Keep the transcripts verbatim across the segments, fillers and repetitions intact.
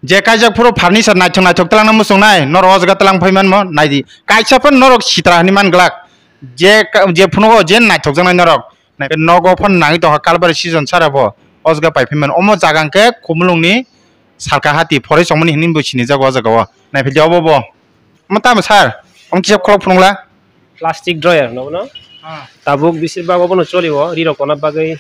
Je kaijak phuru furniture naithok naithok twlangna muchungnai, norok o jaga twlang phai manmo, naidi. Kaisa phano norok sitra hinwi man glak. Je ka-, je phunugo je naithokjaknai norok. Nai-, nogo phano nangwi tongkha Kalbari season sara bo. O jaga pai phai mano. Omo jaga hwnkhe Khumulwngni Salka Hati, Phoroi Chongmani hinwi bo sinijago o jaga o. Naiphildi obo bo. Omo tamo sir? Omo kisa khulok phunukla? Plastic drawer no, no? Ah. Tabuk bisir bag obono choli o, ri rok tona bagwi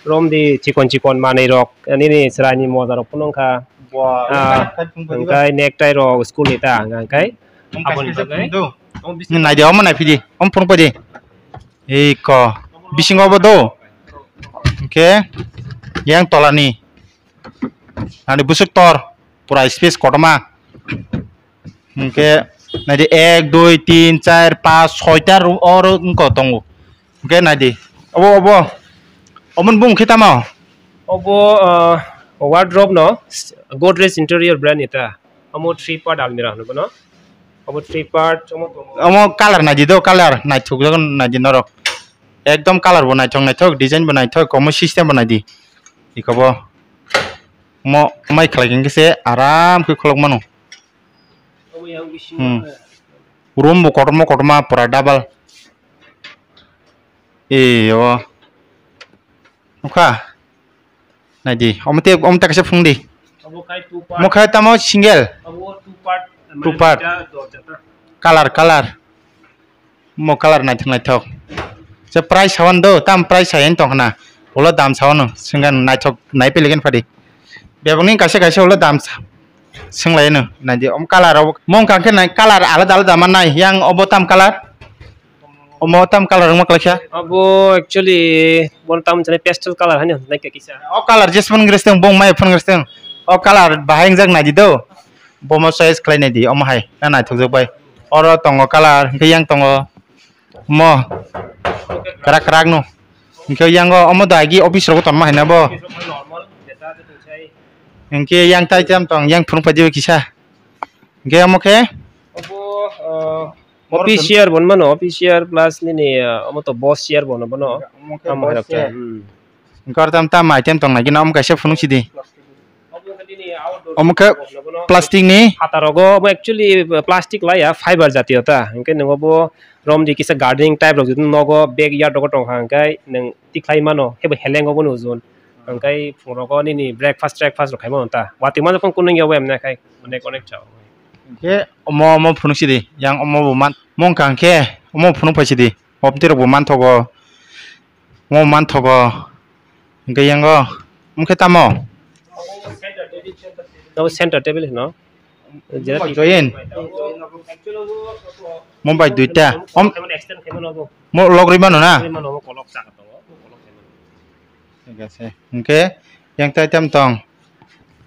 romdi chikon chikon manwi rok, nini chwraini moja rok phunuk kha. Bo, ah, khai phunuk bai hwnkhe necktie rok school ni ta hwnkhe. Omo kaisa aboni kaisa bagwi phunuk do. Omo bisir ni naidi, omo naiphidi, omo phunuk bai di. Ei ko, bisingo obo do. Hwnkhe yang tolani. Ani busuk tor, pura space kotorma. Hwnkhe naidi ek, dui, tin, char, panch, soita room oro wngkha tongo. Hwnkhe naidi. Obo, obo. Oboni bumung khe tamo? Obo, ah, wardrobe no, Godrej Interior brand ni ta. Omo three part almirah hwnwi bono. Omo three part, omo tongo. Omo colour naidi do, colour naithok naidi norok. Ekdom colour bo naithok naithok, design bo naithok, omo system bo naidi. Ikobo. Mo mai khlai khe se aram khe kholok mano. Omo yang bisingo. Hmm. Room bo kotorma kotorma pura double. Ee, o. Nukha? Naidi. Omo te, omo te kaisa phunukdi. Obo khai two part. Omo khai tamo single? Obo two part. Two part. Mane duita dorja ta. Colour, colour. Mo colour naithok naithok. Je price hawan do, tam price hayan tong khna. Ulo dam sawano, senggan naithok nai peligen phadi. Bebakni kaisa kaisa ulo dam sa-, senglaino, naidi, om colour rok, mong kangkhe nai colour alada alada mannai, yang obo tam colour? Omo tam colour wngma kwlaikha? Abo actually, bon tam jani pastel colour hani hwnwi naikha kisa. O colour jesmani gres tong, bong mai phone gres tong. O colour bahai wngjak naidi do. Bomo choice khlai naidi, omo hai, na naithokjak bai. Oro tongo colour, hwnkhe yang tongo. Omo kwrak kwrak no. Hwnkhe yango omo dagi office rogo tonma haina bo. Hwnkhe yang tai tam tong, yang phunuk paidi kisa. Hwnkhe omo khe? Obo, uh, office chair bo mano, office chair plus nini, uh, omo to boss chair bo no bono. Omo khe tamo boss hai rok chair. Hmm. Hwnkhe oro tam tam item tong nai gina omo kaisa phunuk sidi. Omo khe plastic ni. Hata rogo omo actually plastic laiya, fiber jatiyo ta. Hwnkhe nwng obo romdi kisa gardening type rok jodi nogo backyard rogo tongkha hwnkhe nwng tikhlai mano, hebo heleng obo ni ujun. Hwnkhe phung rogo nini breakfast, breakfast rok khai mano ta. Watwi mano phung kunui ya bo emne khai onek onek cha. Hwnkhe omo, omo phunuk sidi, yang omo bo man, mong kang khe omo phunuk phai sidi. Obti rok bo manthogo. Mo manthogo. Hwnkhe yango. Wngkhe tamo? Abo center table hino. Join. Mo bai duita. Om. Mo logri mano na? Thik ase. Hwnkhe yang tai tam tong.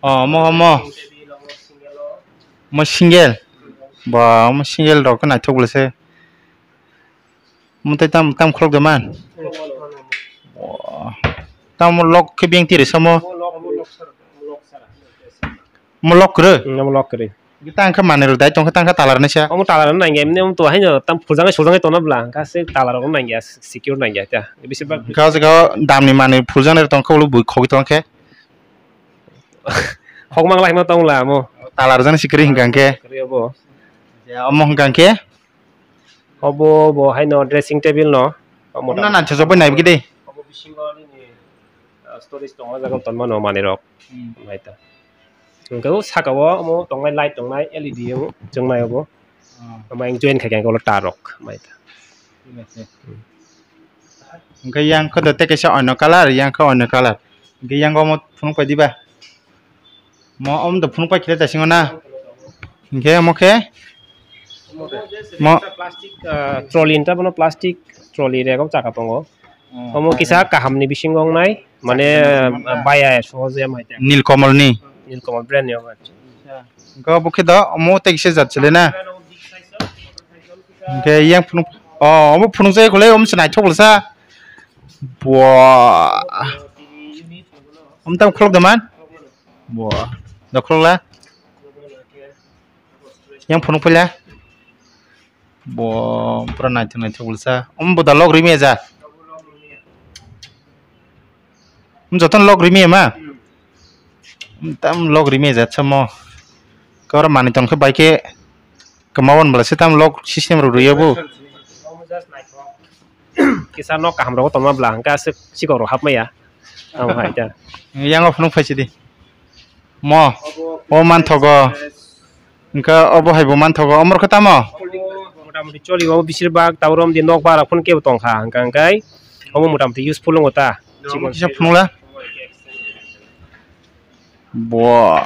Oh, mo, mo. Mo single. Ba, mo single rok naithok bwlase. Mwtai tam, tam khulok de man. Tamo lok khe beng tiri samo. Mo lok kwrwi? Mo lok kwrwi. Tang khe manwi rok dai tong khe tang khe talar nai sa. Omo talar nang ya, emni omo to haino tam phuljangai sojangai tona bla, hwnkhe se talar rok nang ya, secure nang ya ta. Bisi bak. Hwnkhe o jaga o damni manwi phuljanai rok tong khe ulo bui khogwi tong khe. Khok mang lai ma tong la mo. Talar jani sikri hwnkha hwnkhe. Kwrwi obo. Ya, omo hwnkha hwnkhe. Obo bo haino dressing table no. Omo na na chajak bai nai bigi de. Obo bisingo nini, ah, storage tongo, jaga tonma no manwi rok. Hmm. Nai ta. Hwnkhe o saka o omo tongnai light tongnai L E D o chwngnai obo. Hmm. Omo ang join khai khe ulo tar rok mai ta. Thik ase. Hmm. Hwnkhe yang khe do tei kaisa ono colour, yang khe ono colour. Hwnkhe yang omo phunuk pai diba? Mo om do phunuk pai khile ta singo na. Hwnkhe omo khe? Mo plastic, ah, trolley ni ta bono plastic trolley rego chaka tongo. Oh, omo kisa kaham ni bisingo wngnai, mane, ah, baya sohoje mai ta. Nilkomal ni? Nilkomal brand ni omo. Hwnkhe obo khe do omo tei kisa jat chile na. Hwnkhe yang phunuk, oh, omo phunuk jai khole omo se naithok bwlsa. Bua. Omo tam khulok da man? Bo, dokhorok la. Yang phunuk phaila. Bo, pura naithok naithok bwlsa. Omo bo da log rimi ja. Omo jotono log rimi ma. Tam log rimi ja chamo. Kor mani tong khe bai khe kwmawan bwla se tam lock system rok rwya bo. Kisa nok kaham rogo tongma bwla hwnkhe aswk sikok rok hapmaya. Tamo hai ta. Yang o phunuk phai sidi. Mo, o manthogo. Hwnkhe obo hai bo manthogo. Omor khe tamo? Motamoti choli o bisir bak tabo romdi nok bara phun kebo tongkha. Hwnkhe hwnkhe obo motamoti useful wngo ta. Chikon kisa phunukla. Bo.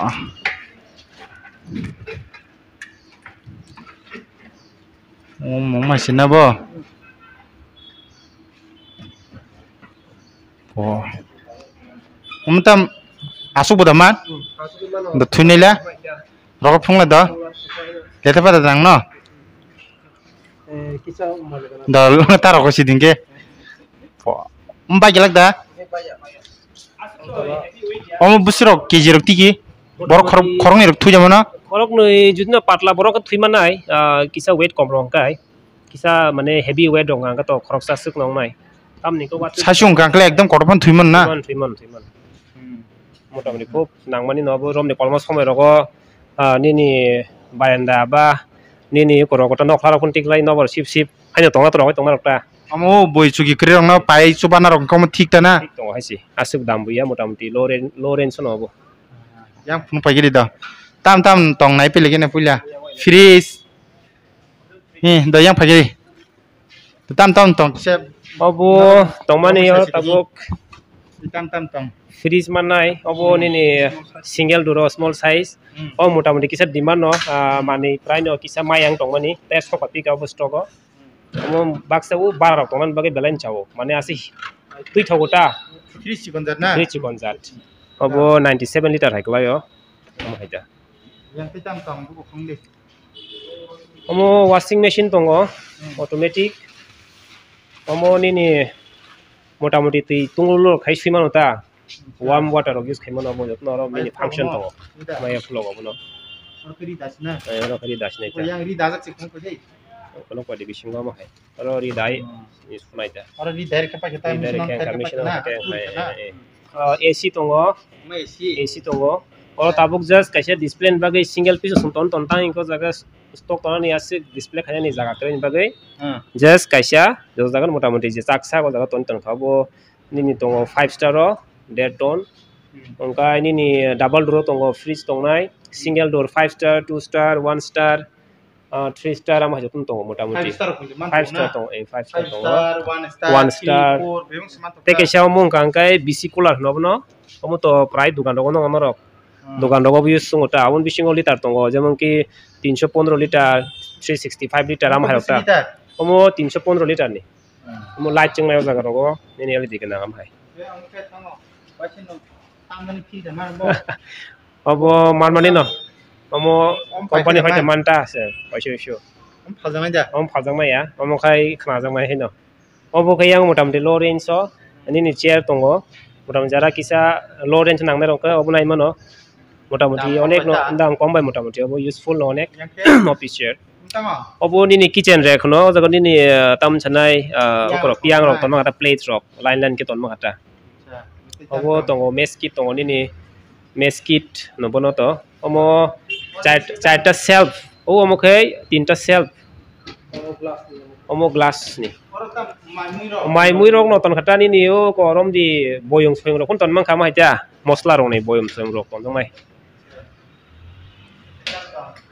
Omo mama sina bo. Oh. Omo tam asuk bo da man. Da thui nai la. Rogo phung la da. Leta pada dang no. Da ta rogo si ding ke. Omo bai gelak da. Omo bwswk rok K G rok tiki. Borok khorok, khoroknwi rok thwi jama no? Khoroknwi judino patla borok thwi mannai, ah, kisa weight kom rok hwnkhe, kisa mane heavy weight rok hwnkhe to khoroksa swk nongnai. Tamni kok watwi saichung hwnkhe ekdom kotor phano thwi mano na? Thwi mano, thwi mano, thwi mano. Hmm. Motamoti khub nangmani no bo romni kolmo somoi rogo, ah, nini barenda ba nini korokota nokha rok phano tiklai nokbar sip sip haino tongna torok tongna rok ta. Omo boi chuki kwrwi rok no pai chubana rok hwnkhe omo thik ta na? Thik tongo hai se. Aswk dam buya motamoti low range, low range no obo. Yang phunuk pai giri da. Tam tam tong nai pele gene puila. Fridge. Ni da yang pai giri. Tam tam tong se. Obo tongmani yo tabuk. Tam tam tong. Fridge mannai obo nini single duro small size. Hmm. O motamoti kisa demand no, ah, mani prai no kisa mayang tongmani. Tei sofa pika obo stock o. Omo baksa o bara rok tongmani bagwi belai chao. Mane aswk twi thogo ta. Fridge chikon jat na? Fridge chikon jat. Obo ninety seven liter hai kwlai o. Omo hai da. Yang twi tam tong buko phung de. Omo washing machine tongo, hmm, automatic. Omo nini motamoti twi tunglo khai swi mano ta. Warm water rok use khaimano omo jotono oro bini function tongo. Maya phulogo bono. Oro khe ri dasina. Eh, oro khe ri dasinai ta. Yang ri dajak se phung khe. Kono kodi bisingo omo hai. Oro ri dai. Hmm. Use khlai ta. Oro ri dai khe paikhe ta mission khe paikhe na. Eh, eh. Ah, A C tongo. Omo A C. A C tongo. Oro tabuk just kaisa display ni bagwi single piece song ton ton tang ko jaga stock tonani aswk display khainani jaga kwrwini bagwi. Hmm. Just kaisa, o jaga motamoti je chaksa o jaga ton ton kha bo. Nini tongo five star o, dead ton. Hmm. Hwnkhe nini double door o tongo, fridge tongnai, single door five star, two star, one star, ah, three star, amo hai jotono tongo motamoti. Five star rok hwnwi man five star tongo, eh, five star tongo. Five star, one star, one star, three, four, bebak se man tongo. Tei kaisa omo wngkha hwnkhe B C cooler hwno bono, omo to prai dogan rogo nw norok. Hmm. Dogan rogo bo use tongo ta, aboni bisingo liter tongo, jemon ki tinsho pondro liter, three sixty five liter, amo hai rok ta. Omo tinsho pondro liter ni. Hmm. Omo light chwngnai o jaga rogo nini L E D gwnang am hai. Obo manmani no. Omo company hoite manta se paisa isu. Omo phaljaknai ya. Omo khai khnajaknai hino. Obo khe yang motamoti low range o nini chair tongo. Motamoti jara kisa low range nangnai rok khe obo nai mano. Motamoti onek no dam kom bai motamoti obo useful no onek office chair. Obo nini kitchen rack no, o jaga nini, ah, tam sanai, ah, okoro piyang rok tonma kata, plate rok line line khe tonma kata. Obo tongo mess kit tongo nini mess kit no bono to. Omo char, charta shelf, o omo khe tinta shelf. Omo glass ni. Mai mui rok no ton kha ta nini o korom di boyong soyong rok ton man kha ma hai ta. Mosla rok ni boyong soyong rok ton nai.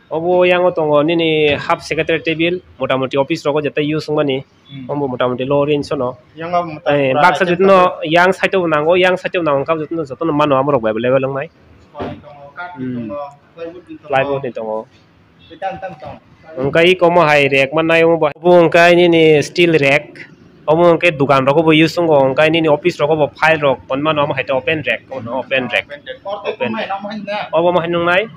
Obo yang o tongo nini half secretary table, motamoti office rogo jeta use wngmani. Hmm. Omo motamoti low range no. Yang o motamoti baksa jotono yang side o nango, yang side o nango, jotono, jotono mano amorok available wngnai. Plywood ni tongo. Hwnkhe iko omo hai rek mannai omo bo hwnkhe nini steel rek. Omo hwnkhe dukan rogo bo use wngo, hwnkhe nini office rogo bo file rok tonmano omo hai open rek, open rek. Open rek. Obo omo hai nungnai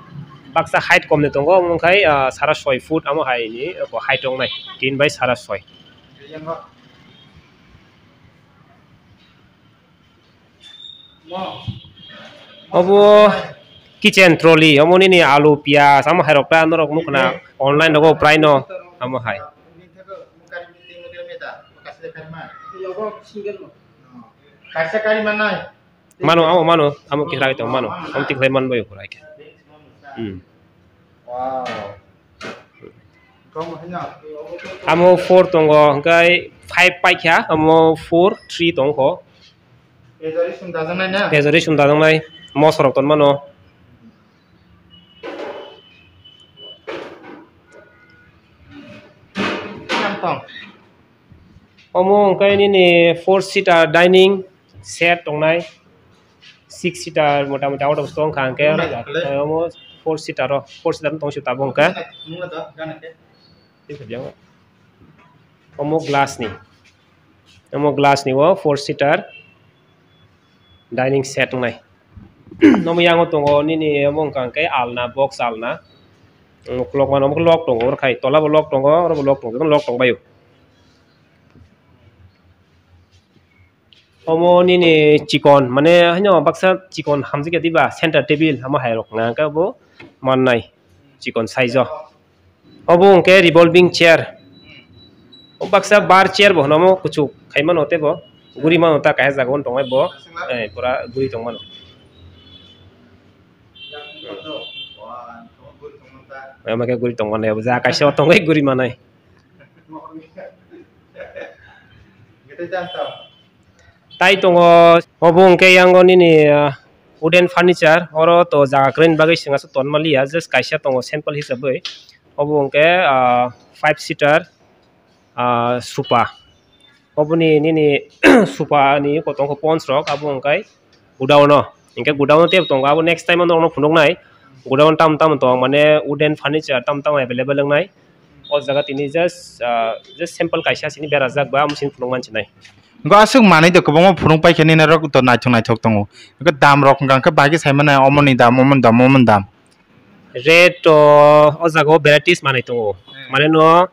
baksa height kom ni tongo, omo hwnkhe, ah, sara soi foot omo hai ni height wngnai, tin bai sara soi. Obo kitchen trolley, omo nini alu, piyaj, amo hai rok ta norok nukha na online rogo prai no amo hai. Mano, amo mano, amo kisa rai tong mano, amo tik lai man bai pura khe. Hmm. Wow. Amo four tongo, hwnkhe five paikha, amo four, three tongkho. Pejari sum dajaknai na? Pejari sum dajaknai, mosorok tonmano. Tong. Omo hwnkhe nini four seater dining set tongnai, six seater mota moti auto tong kha hwnkhe. Nung na kale? Omo four seater o, four seater tong si tabuk hwnkhe. Nung na da, gana ke? Omo glass ni, omo glass ni o four seater dining set wngnai. Omo yango tongo nini omo wngkha hwnkhe alna, box alna. Omo lock mano, omo lock tongo, oro khai tola bo lock tongo, oro bo lock tongo, lock tongbaio. Omo nini chikon, mane haino baksa chikon hamjakya diba, center table, omo hai rok wngkha hwnkhe bo mannai chikon size o. Obo hwnkhe revolving chair. O baksa bar chair bo hwno, omo kuchuk khai mano tei bo guri mano ta, kaisa jaga o tongnai bo, eh, pura guri tong mano. Omo khe guri tong mano, ja kaisa o tongwi guri manai. Tai tongo, obo hwnkhe yango nini, ah, wooden furniture, oro to jaga kwrwini bagwi chwng aswk tonma liya, just kaisa tongo sample hisabwi. Obo hwnkhe, ah, five seater, ah, sofa. Oboni nini sofa ni kotor khe pons rok, abo hwnkhe godown o, hwnkhe godown o tei tongo, abo next time o norokno phunuknai, godown o tamo tamo tong, mane wooden furniture tamo tamo available wngnai. O jaga tini just, ah, just sample kaisa sini berajak ba, omo sini phunuk mansinai. Hwnkhe aswk manwi de kwbangma phunuk paikha nini rok to naithok naithok tongo. Hwnkhe dam rok hwnkha hwnkhe bahai khe sai mano, omoni dam, omoni dam, omoni dam. Rate to o jaga o varieties manwi tongo. Hmm. Mane no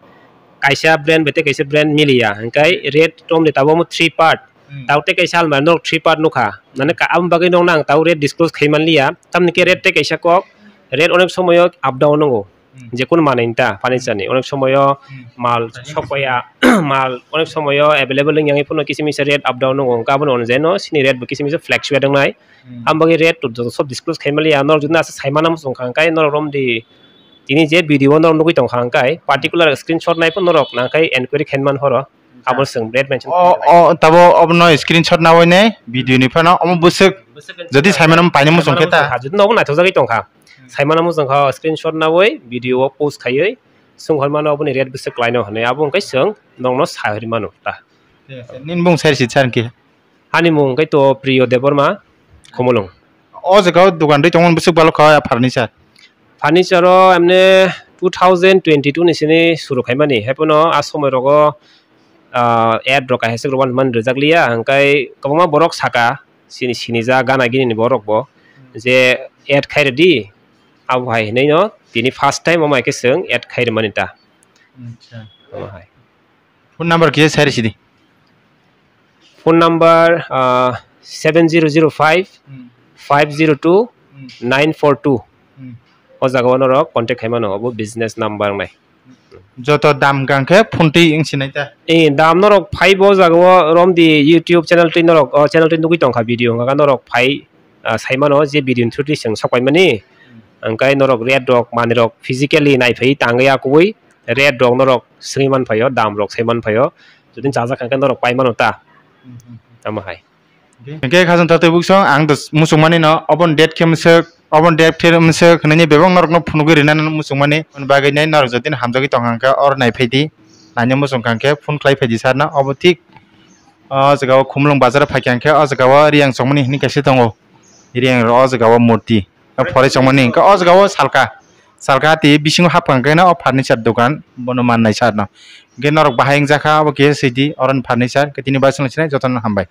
kaisa brand bai tei kaisa brand miliya. Hwnkhe rate romni tabuk omo three part. Hmm. Tabuk tei kaisa almari norok three part nukha. Mane ka-, aboni bagwi nokno ang tabuk rate disclose khai manliya. Tamni khe rate tei kaisa kok, rate onek somoyo up down wngo. Hmm. Jekunu manwi ta furniture ni. Onek somoyo Hmm. mal Tani sokpaya, mal onek somoyo available wngya phano kisa misa rate up down wngo. Hwnkhe aboni onojai no sini rate bo kisa misa fluctuate wngnai. Hmm. Aboni bagwi rate to joto sob disclose khai manliya. Norok jodi asa sai mana muchung kha hwnkhe norok romdi tini je video o norok nugwi tong kha hwnkhe particular screenshot nai phano norok nangkhe enquiry khai man horo. Abo swng rate mention O, khai o, tabo obono screenshot nawi ne video ni phano omo bwswk Bwswk jodi sai mano paina muchung khe ta. Jodi nobo naithok jagwi tong kha. Hmm. Sai mano muchung kha screenshot nawi video o post khaiwi swng hor mano oboni rate bwswk klaino hwnwi abo hwnkhe swng nokno sai hori mano ta. Nini bung sai si chan khe. Ani mung khe to Priyo Debbarma, Khumulwng. O jaga o dogan rwi tongmani bwswk balo kha furniture? Furniture o emne two thousand twenty-two ni sini suru khaimani. Haiphano a somoi rogo, ah, ad rok kaisa rok man rijak liya. Hwnkhe kwbangma borok saka sini sini ja gana gini ni borok bo je ad khai rwdi. Abo hai hinwi no tini first time omo hai khe chwng ad khai rwmani ta. Acha. Omo hai. Phone number kisa share sidi. Phone number, ah, seven zero zero five, Hmm. five zero two, Hmm. nine four two. Hmm. O jaga o norok contact khai mano, obo business number nai. Joto dam gang khe phone twi wng sinai ta. Eh, dam norok phai bo jaga o romdi YouTube channel twi norok, o channel twi nugwi tong kha video hwnka khe norok phai, ah, sai mano je video ni through twi chwng sok pai mani. Hmm. Hwnkhe norok rate rok manwi rok physically nai phai tangwi akugwi rate rok norok swngwi man phaio, dam rok sai man phaio. Jodi chajak kha khe norok pai mano ta. Hmm, hmm, hmm. Tamo hai. Hwnkhe khajang tatwi buksong ang do muchung mani no obon date khe mwswk, obon date khe mwswk hwnwi bebak norok no phunugwi rwna no muchung mani. Hwn bagwi nai norok jodi hamjagwi tong kha khe oro nai phai di. Nai no muchung kha khe phone khlai phai di sir no. Obo thik o jaga o Khumulwng bazar o phai kha khe o jaga o Riyang Chongmani hwnwi kaisa tongo. Riyang ro o jaga o murti. O phoroi chongmani hwnkhe o jaga o salka. Salka tei bisingo hapkha hwnkhe no o furniture dogan bono mannai sir no. Hwnkhe norok bahai wngjakha abo kisa sidi oro ni furniture hwnkhe tini bai swngchinai jotono hambai.